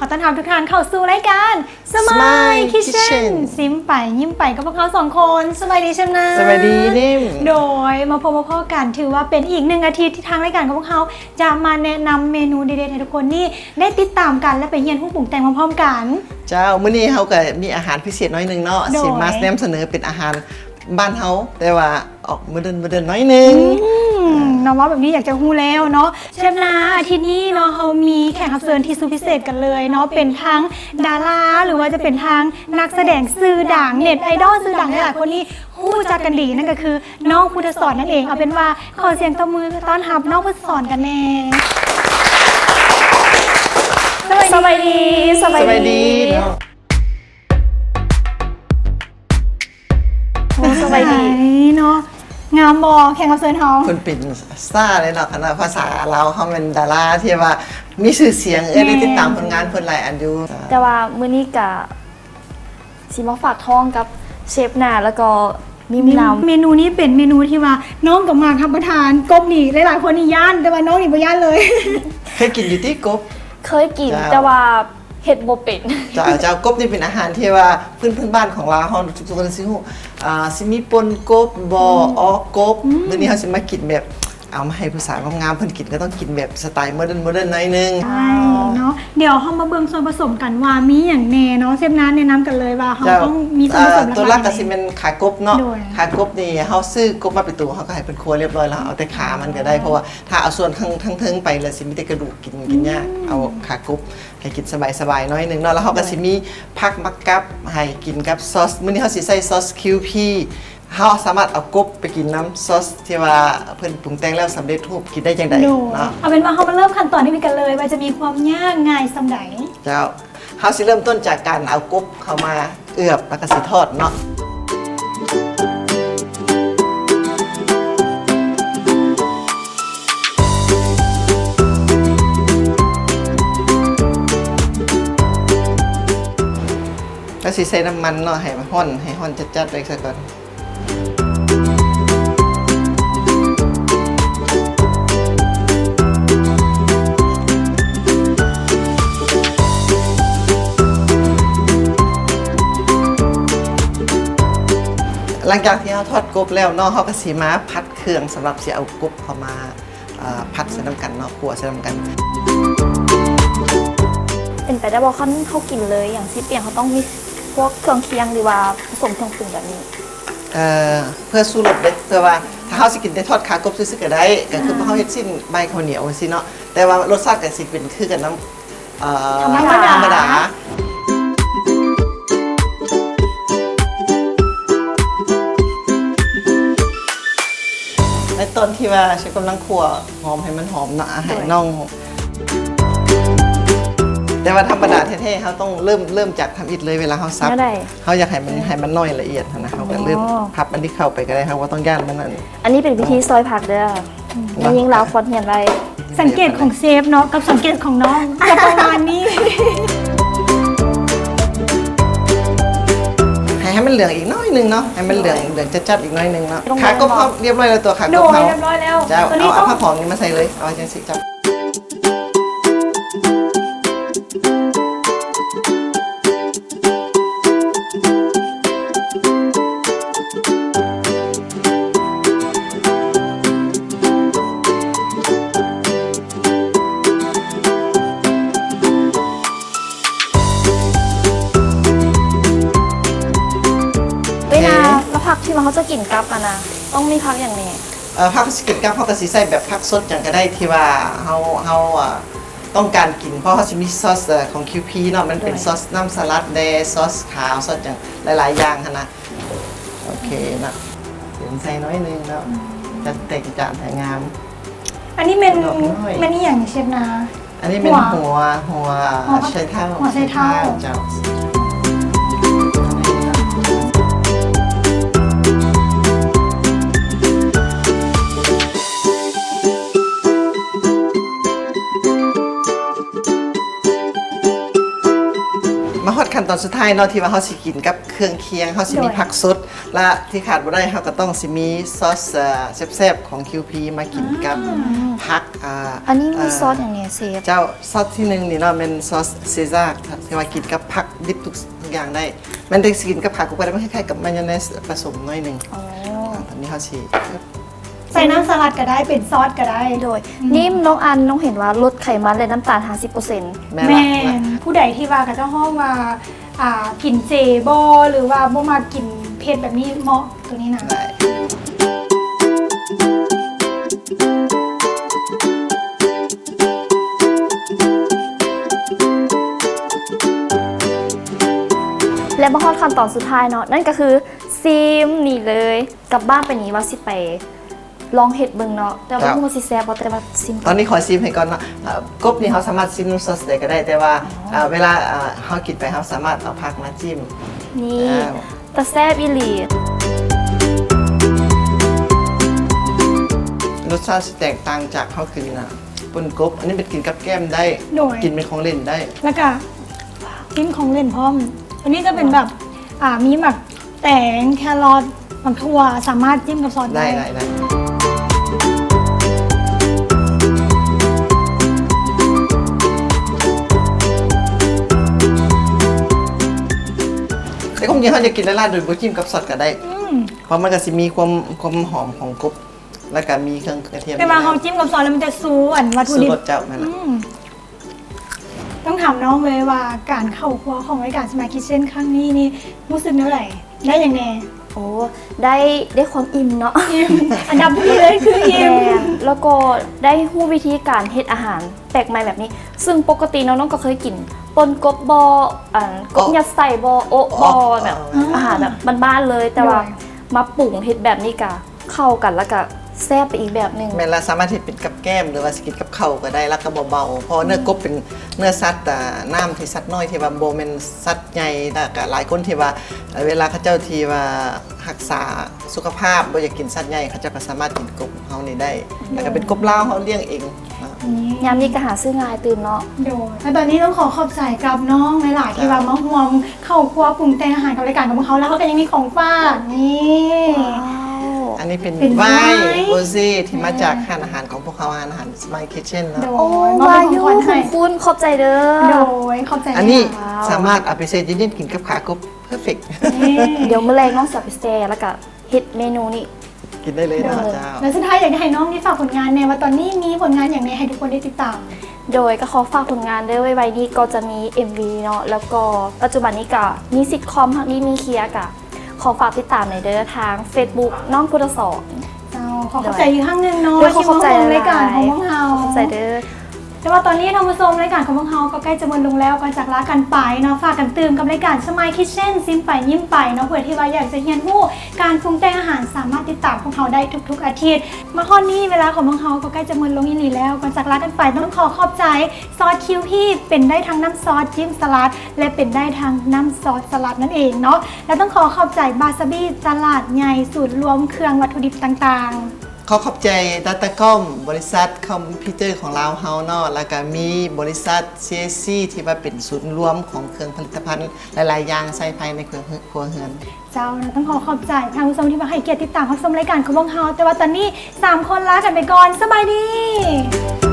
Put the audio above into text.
ຂໍຕ້ອນຮັບທຸກທ່ານເຂົ້າສູ່ລາຍການ Smile Smile Kitchen Kitchen ຊິມໄປຍິ້ມໄປກັບພວກເຮົາສອງຄົນ. ສະບາຍດີເຊຟນາ. ສະບາຍດີນິມ. ໂດຍ ມາພົບມາພໍ້ກັນ ຖືວ່າເປັນອີກໜຶ່ງອາທິດທີ່ທາງລາຍການຂອງພວກເຮົາຈະມາແນະນຳເມນູເດັດໆໃຫ້ທຸກຄົນນີ້ໄດ້ຕິດຕາມກັນ ແລະ ໄປຮຽນຮູ້ປຸງແຕ່ງພ້ອມໆກັນ. ເຈົ້າ, ມື້ນີ້ເຮົາກໍມີອາຫານພິເສດໜ້ອຍໜຶ່ງເນາະ. ໂດຍ ຊິມານຳສະເໜີເປັນອາຫານ ບ້ານເຮົາ ແຕ່ວ່າອອກໂມເດີນ ໂມເດີນໜ້ອຍໜຶ່ງ. ອືມ ເນາະ ເວົ້າແບບນີ້ຢາກຈະຮູ້ແລ້ວເນາະ ເຊຟນາ. ອາທິດນີ້ເນາະ ເຮົາມີແຂກຮັບເຊີນທີ່ສຸດພິເສດກັນເລີຍເນາະ ເປັນທັງດາລາ ຫຼືວ່າຈະເປັນທັງນັກສະແດງຊື່ດັງ ເນັດໄອດອລຊື່ດັງ ຫຼາຍໆຄົນນີ້ຮູ້ຈັກກັນດີ ນັ້ນກໍຄືນ້ອງພຸດທະສອນນັ້ນເອງ. ເອົາເປັນວ່າຂໍສຽງຕົບມືຕ້ອນຮັບນ້ອງພຸດທະສອນກັນແດ່. ສະບາຍດີ ສະບາຍດີ ສະບາຍດີ ສະບາຍດີເນາະ. ໂອ້ ສະບາຍດີເນາະ. ງາມບໍ່ແຂກຮັບເຊີນເຮົາ? ເພິ່ນເປັນສະຕາເລີຍເນາະ ຄັນວ່າພາສາລາວເຮົາແມ່ນດາລາທີ່ວ່າມີຊື່ສຽງ. ເອີ ແມ່ນ ໄດ້ຕິດຕາມຜົນງານເພິ່ນຫຼາຍອັນຢູ່. ແຕ່ວ່າມື້ນີ້ກະຊິມາຝາກທ້ອງກັບເຊຟນາ ແລ້ວກໍນິມນຳ. ເມນູນີ້ເປັນເມນູທີ່ວ່ານ້ອງກໍມັກຮັບປະທານ. ກົບນີ້ຫຼາຍໆຄົນນີ້ຢ້ານ ແຕ່ວ່ານ້ອງນີ້ບໍ່ຢ້ານເລີຍ. ເຄີຍກິນຢູ່ຕິກົບ? ເຄີຍກິນ ເຈົ້າ ແຕ່ວ່າ ເຮັດບໍ່ເປັນ. ເຈົ້າ ເຈົ້າ, ກົບນີ້ເປັນອາຫານທີ່ວ່າພື້ນ ພື້ນບ້ານຂອງລາວເຮົາ ທຸກໆຄົນຊິຮູ້. ອ່າ ຊິມີປົ່ນກົບ ບໍ່ ອອກກົບ. ອືມ ມື້ນີ້ເຮົາຊິມາກິນແບບ ເອົາມາໃຫ້ຜູ້ສາວງາມໆເພິ່ນກິນ ກໍຕ້ອງກິນແບບສະໄຕໂມເດີນ ໂມເດີນໜ້ອຍໜຶ່ງ. ໃຊ່ເນາະ. ດຽວເຮົາມາເບິ່ງສ່ວນປະສົມກັນວ່າມີຫຍັງແດ່ເນາະ. ເຊຟນາແນະນຳກັນເລີຍວ່າເຮົາ ເຈົ້າ ຕ້ອງມີສ່ວນປະສົມ ເອີ ຕົວຫຼັກກໍຊິແມ່ນຂາກົບເນາະ. ໂດຍ ຂາກົບນີ້ເຮົາຊື້ກົບມາເປັນໂຕ ເຮົາກໍໃຫ້ເພິ່ນຂົ້ວລຽບຮ້ອຍແລ້ວ ເອົາແຕ່ຂາມັນກໍໄດ້ ເພາະວ່າ ຖ້າເອົາສ່ວນທາງ ທາງເທິງໄປແລ້ວ ຊິມີແຕ່ກະດູກກິນ ກິນຍາກ. ອືມ ເອົາຂາກົບໃຫ້ກິນສະບາຍໆໜ້ອຍໜຶ່ງເນາະ ແລ້ວເຮົາກໍ ໂດຍ ຊິມີຜັກມາກັບໃຫ້ກິນກັບຊອສ. ມື້ນີ້ເຮົາຊິໃສ່ຊອສຄິວພີ ເຮົາສາມາດເອົາກົບໄປກິນນຳຊອສທີ່ວ່າເພິ່ນປຸງແຕ່ງແລ້ວສຳເລັດຮູບ ກິນໄດ້ຈັ່ງໃດ ໂດຍ ເນາະ. ເອົາເປັນວ່າເຮົາມາເລີ່ມຂັ້ນຕອນນີ້ກັນເລີຍ ວ່າຈະມີຄວາມຍາກງ່າຍສ່ຳໃດ. ເຈົ້າ. ເຮົາຊິເລີ່ມຕົ້ນຈາກການເອົາກົບເຂົ້າມາເອືອບ ແລ້ວກໍຊິທອດເນາະ. ກໍຊິໃສ່ນ້ຳມັນເນາະ ໃຫ້ມັນຮ້ອນ ໃຫ້ຮ້ອນຈັດໆໄວ້ຊະກ່ອນ. ຫຼັງຈາກທີ່ເຮົາທອດກົບແລ້ວເນາະ ເຮົາກໍຊິມາຜັດເຄື່ອງ ສຳລັບຊິເອົາກົບເຂົ້າມາ ເອີ ຜັດໃສ່ນຳກັນເນາະ ຂົ້ວໃສ່ນຳກັນ. ເປັນໄປໄດ້ບໍ່ ຄັນເຮົາກິນເລີຍ ຫຍັງຊິປ່ຽນ ເຮົາຕ້ອງມີພວກເຄື່ອງຄຽງ ຫຼືວ່າປະສົມເຄື່ອງປຸງແບບນີ້? ເອີ ເພື່ອຊູລົດເດ້ ເພື່ອວ່າຖ້າເຮົາຊິກິນແຕ່ທອດຂາກົບຊື່ໆກໍໄດ້ ກໍຄື ອືມ ເຮົາເຮັດຊີ້ນໃບເຂົ້າໜຽວຈັ່ງຊີ້ເນາະ ແຕ່ວ່າລົດຊາດກໍຊິເປັນຄືກັນນຳ ເອີ ທຳມະດາ ທຳມະດາ. ໃນຕອນທີ່ວ່າເຊຟກຳລັງຂົ້ວຫອມໃຫ້ມັນຫອມເນາະ ໃຫ້ ໂດຍ ນ້ອງ ແຕ່ວ່າທຳມະດາແທ້ໆ ເຮົາຕ້ອງເລີ່ມ ເລີ່ມຈາກທຳອິດເລີຍ ເວລາເຮົາສັບ ແນວໃດ? ເຮົາຢາກໃຫ້ມັນ ໃຫ້ມັນໜ້ອຍລະອຽດຫັ້ນນະ ເຮົາກໍເລີ່ມ ອໍ ພັບອັນນີ້ເຂົ້າໄປກໍໄດ້ ເຮົາບໍ່ຕ້ອງຢ້ານມັນນັ້ນ. ອັນນີ້ເປັນວິທີຊອຍຜັກເດີ ອືມ ແມ່ຍິງລາວຄວນຮຽນໄວ້. ສັງເກດຂອງເຊຟເນາະ ກັບສັງເກດຂອງນ້ອງ ຈະປະມານນີ້. ໃຫ້ ໃຫ້ມັນເຫຼືອງອີກໜ້ອຍໜຶ່ງເນາະ ໃຫ້ມັນເຫຼືອງ ໂດຍ ເຫຼືອງຈັດໆອີກໜ້ອຍໜຶ່ງເນາະ. ຂາກົບເຮົາລຽບຮ້ອຍແລ້ວ ຕົວຂາກົບເຮົາ ໂດຍ ລຽບຮ້ອຍແລ້ວ. ເຈົ້າ ເອົາ ເອົາຜັກຫອມນີ້ມາໃສ່ເລີຍ ເອົາຈັ່ງຊີ້ ຈັບ. ເວລາ ເອີ ແລ້ວຜັກທີ່ວ່າເຮົາຈະກິນກັບຫັ້ນນະ ຕ້ອງມີຜັກຫຍັງແດ່? ເອີ ຜັກຊິກິນກັບ ເຮົາກໍຊິໃສ່ແບບຜັກສົດຫຍັງກໍໄດ້ ທີ່ວ່າເຮົາ ເຮົາ ເອີ ຕ້ອງການກິນ ເພາະເຮົາຊິມີຊອສ ເອີ ຂອງຄິວພີເນາະ ມັນເປັນ ໂດຍ ຊອສນ້ຳສະຫຼັດແດ່ ຊອສຂາວ ຊອສຫຍັງຫຼາຍໆຢ່າງຫັ້ນນະ. ໂອເຄເນາະ ເຕີມໃສ່ໜ້ອຍໜຶ່ງເນາະ ອືມ ຈັດແຕ່ງຈານໃຫ້ງາມ. ອັນນີ້ແມ່ນ ດອກນ້ອຍ ແມ່ນອີ່ຫຍັງເຊຟນາ? ອັນນີ້ແມ່ນຫົວ ຫົວ ຫົວ ຫົວໄຊເທົ້າ ຫົວໄຊເທົ້າ ເຈົ້າ. ມາຮອດຂັ້ນຕອນສຸດທ້າຍເນາະ ທີ່ວ່າເຮົາຊິກິນກັບເຄື່ອງຄຽງ ເຮົາຊິມີ ໂດຍ ຜັກສົດ ລະທີ່ຂາດບໍ່ໄດ້ ເຮົາກໍຕ້ອງຊິມີຊອສ ເອີ ແຊບໆ ຂອງຄິວພີມາກິນກັບ ອ່າ ຜັກ ອ່າ ອັນນີ້ມີ ເອີ ຊອສຫຍັງແດ່ເຊຟ? ເຈົ້າ ຊອສທີໜຶ່ງນີ້ເນາະ ແມ່ນຊອສເຊຊາ ທີ່ວ່າກິນກັບຜັກດິບທຸກ ທຸກຢ່າງໄດ້ ແມ່ນແຕ່ຊິກິນກັບຂາກົບກໍໄດ້ ມັນຄ້າຍໆກັບມາຍອະເນສປະສົມໜ້ອຍໜຶ່ງ. ອໍ ອ່າ ຕອນນີ້ເຮົາຊິ ໃສ່ນ້ຳສະຫຼັດກໍໄດ້ ເປັນຊອດກໍໄດ້. ໂດຍ ອືມ ນີ້ນ້ອງອັນ ນ້ອງເຫັນວ່າລົດໄຂມັນ ແລະ ນ້ຳຕານຫ້າສິບເປີເຊັນ. ແມ່ນ ແມ່ນ ຜູ້ໃດທີ່ວ່າເຂົາເຈົ້າຮ້ອງວ່າ ອ່າ ກິນເຈບໍ່ ຫຼືວ່າບໍ່ມັກກິນເຜັດແບບນີ້ ເໝາະໂຕນີ້ນະ. ແລະ ມາຮອດຂັ້ນຕອນສຸດທ້າຍເນາະ ນັ້ນກໍຄື ຊີມນີ້ເລີຍ ກັບບ້ານໄປນີ້ວ່າຊິໄປລອງເຮັດເບິ່ງເນາະ ແຕ່ບໍ່ ເຈົ້າ ຮູ້ວ່າຊິແຊບບໍ່ ແຕ່ວ່າຊີມ ຕອນນີ້ຂໍຊີມໃຫ້ກ່ອນເນາະ. ເອີ ກົບນີ້ເຮົາສາມາດຊີມນຳຊອສໃດກໍໄດ້ ແຕ່ວ່າ ອໍ ເອີ ເວລາ ເອີ ເຮົາກິນໄປ ເຮົາສາມາດເອົາຜັກມາຈິ້ມ. ນີ້ ເອີ ຕາແຊບອີ່ຫຼີ. ລົດຊາດຊິແຕກຕ່າງຈາກເຮົາກິນ ອ່າ ປົ່ນກົບ ອັນນີ້ເປັນກິນກັບແກ້ມໄດ້ ໂດຍ ກິນເປັນຂອງຫຼິ້ນໄດ້ ແລ້ວກະກິນຂອງຫຼິ້ນພ້ອມ. ອັນນີ້ຈະເປັນແບບ ອ່າ ມີໝາກແຕງ ແຄຣອດ ໝາກຖົ່ວ ສາມາດຈິ້ມກັບຊອສໄດ້ ໄດ້ ໄດ້ ໄດ້. ແຕ່ຄວາມຈິງເຮົາຈະກິນລາດໆ ໂດຍບໍ່ຈິ້ມກັບຊອສກໍໄດ້ ອືມ ເພາະມັນກໍຊິມີຄວາມ ຄວາມຫອມຂອງກົບ ແລ້ວກໍມີເຄື່ອງກະທຽມ ແຕ່ວ່າເຮົາຈິ້ມກັບຊອສແລ້ວມັນຈະຊູ ອັນ ວັດຖຸດິບ ຊູລົດເຈົ້າ ແມ່ນລະ ອືມ. ຕ້ອງຖາມນ້ອງເລີຍວ່າ ການເຂົ້າຄົວຂອງລາຍການ Smile Kitchen ຄັ້ງນີ້ນີ້ ຮູ້ສຶກແນວໃດ? ໄດ້ຫຍັງແດ່? ໂອ້ ໄດ້ ໄດ້ຄວາມອີ່ມເນາະ ອີ່ມ ອັນດັບໜຶ່ງເລີຍຄືອີ່ມ ແມ່ນ ແລ້ວກໍໄດ້ຮູ້ວິທີການເຮັດອາຫານແປກໃໝ່ແບບນີ້ ຊຶ່ງປົກກະຕິເນາະ ນ້ອງກໍເຄີຍກິນປົ່ນກົບບໍ່ ອັນ ກົບ ອໍ ຍັດໄສ້ບໍ່ ໂອະບໍ່ ອໍ ແບບ ອໍ ອາຫານແບບບ້ານໆເລີຍ ແຕ່ວ່າ ໂດຍ ມາປຸງເຮັດແບບນີ້ກະ ເຂົ້າກັນ ແລ້ວກະແຊບໄປອີກແບບໜຶ່ງ. ແມ່ນລະ ສາມາດເຮັດເປັນກັບແກ້ມ ຫຼືວ່າຊິກິນກັບເຂົ້າກໍໄດ້ ແລ້ວກໍບໍ່ເບົາ ເພາະວ່າເນື້ອ ອືມ ກົບເປັນເນື້ອສັດ ອ່າ ນ້ຳທີ່ສັດນ້ອຍ ທີ່ວ່າບໍ່ແມ່ນສັດໃຫຍ່ ແລ້ວກໍຫຼາຍຄົນທີ່ວ່າ ເວລາເຂົາເຈົ້າທີ່ວ່າຮັກສາສຸຂະພາບ ບໍ່ຢາກກິນສັດໃຫຍ່ ເຂົາເຈົ້າກໍສາມາດກິນກົບເຮົານີ້ໄດ້ ອືມ ແລ້ວກໍເປັນກົບລາວເຮົາລ້ຽງເອງເນາະ. ອືມ ຍາມນີ້ກໍຫາຊື້ງ່າຍຕື່ມເນາະ. ໂດຍ ແລ້ວຕອນນີ້ຕ້ອງຂໍຂອບໃຈກັບນ້ອງຫຼາຍໆ ທີ່ວ່າມາຮ່ວມ ເຂົ້າຄົວປຸງແຕ່ງອາຫານກັບລາຍການຂອງພວກເຮົາ ແລ້ວເຮົາກໍຍັງມີຂອງຝາກ ນີ້ ວ້າວ ອັນນີ້ເປັນ ເປັນ ວາຍ ວາຍ ໂຣເຊ ທີ່ມາຈາກ ແມ່ນ ຮ້ານອາຫານຂອງພວກເຮົາ ຮ້ານອາຫານ Smile Kitchen ເນາະ. ໂດຍ ໂອ້ ມາເປັນຂອງຂວັນໃຫ້ ຂອບໃຈເດີ. ໂດຍ ຂອບໃຈ ອັນນີ້ ຫຼາຍໆ ສາມາດເອົາໄປແຊ່ເຢັນໆ ກິນກັບຂາກົບ ເພີເຟັກ ນີ້ ດຽວມື້ແລງນ້ອງຊິເອົາໄປແຊ່ ແລ້ວກະ ເຮັດເມນູນີ້ກິນໄດ້ເລີຍເນາະ. ໂດຍ ເຈົ້າ ແລ້ວສຸດທ້າຍຢາກຈະໃຫ້ນ້ອງນີ້ຝາກຜົນງານແດ່ວ່າ ຕອນນີ້ມີຜົນງານຫຍັງແດ່ໃຫ້ທຸກຄົນໄດ້ຕິດຕາມ? ໂດຍ ກໍຂໍຝາກຜົນງານເດີ ໄວໆນີ້ກໍຈະມີເອັມວີເນາະ ແລ້ວກໍປັດຈຸບັນນີ້ກໍມີຊິດຄອມ ຮັກດີມີເຄຍ ກໍຂໍຝາກຕິດຕາມແດ່ເດີ ທາງເຟສບຸກ ນ້ອງພຸດທະສອນ. ເຈົ້າ ຂໍຂອບໃຈອີກຄັ້ງໜຶ່ງເນາະ ໂດຍ ທີ່ມາຮ່ວມລາຍການຂອງພວກເຮົາ ຂໍຂອບໃຈເດີ. ແຕ່ວ່າຕອນນີ້ທ່ານຜູ້ຊົມ ລາຍການຂອງພວກເຮົາກໍໃກ້ຈະໝົດລົງແລ້ວ ກ່ອນຈາກລາກັນໄປເນາະ ຝາກກັນຕື່ມກັບລາຍການ Smile Kitchen ຊິມໄປຍິ້ມໄປເນາະ ເພື່ອທີ່ວ່າຢາກຈະຮຽນຮູ້ການປຸງແຕ່ງອາຫານ ສາມາດຕິດຕາມພວກເຮົາໄດ້ທຸກໆອາທິດ. ມາຮອດນີ້ເວລາຂອງພວກເຮົາກໍໃກ້ຈະໝົດລົງອີ່ຫຼີແລ້ວ ກ່ອນຈາກລາກັນໄປ ຕ້ອງຂໍຂອບໃຈຊອສຄິວພີ ເປັນໄດ້ທັງນ້ຳຊອສຈິ້ມສະຫຼັດ ແລະ ເປັນໄດ້ທັງນ້ຳຊອສສະຫຼັດນັ້ນເອງເນາະ ແລະ ຕ້ອງຂໍຂອບໃຈບາສະບີຕະຫຼາດໃຫຍ່ ສູນລວມເຄື່ອງວັດຖຸດິບຕ່າງໆ. ຂໍຂອບໃຈ Datacom ບໍລິສັດຄອມພິວເຕີຂອງລາວເຮົາເນາະ ແລ້ວກະມີບໍລິສັດ CAC ທີ່ວ່າເປັນສູນລວມຂອງເຄື່ອງຜະລິດຕະພັນຫຼາຍໆຢ່າງໃຊ້ພາຍໃນຄົວເຮືອນ. ເຈົ້າ ຕ້ອງຂໍຂອບໃຈທ່ານຜູ້ຊົມທີ່ວ່າໃຫ້ກຽດຕິດຕາມຮັບຊົມລາຍການຂອງພວກເຮົາ ແຕ່ວ່າຕອນນີ້ສາມຄົນລາກັນໄປກ່ອນ ສະບາຍດີ.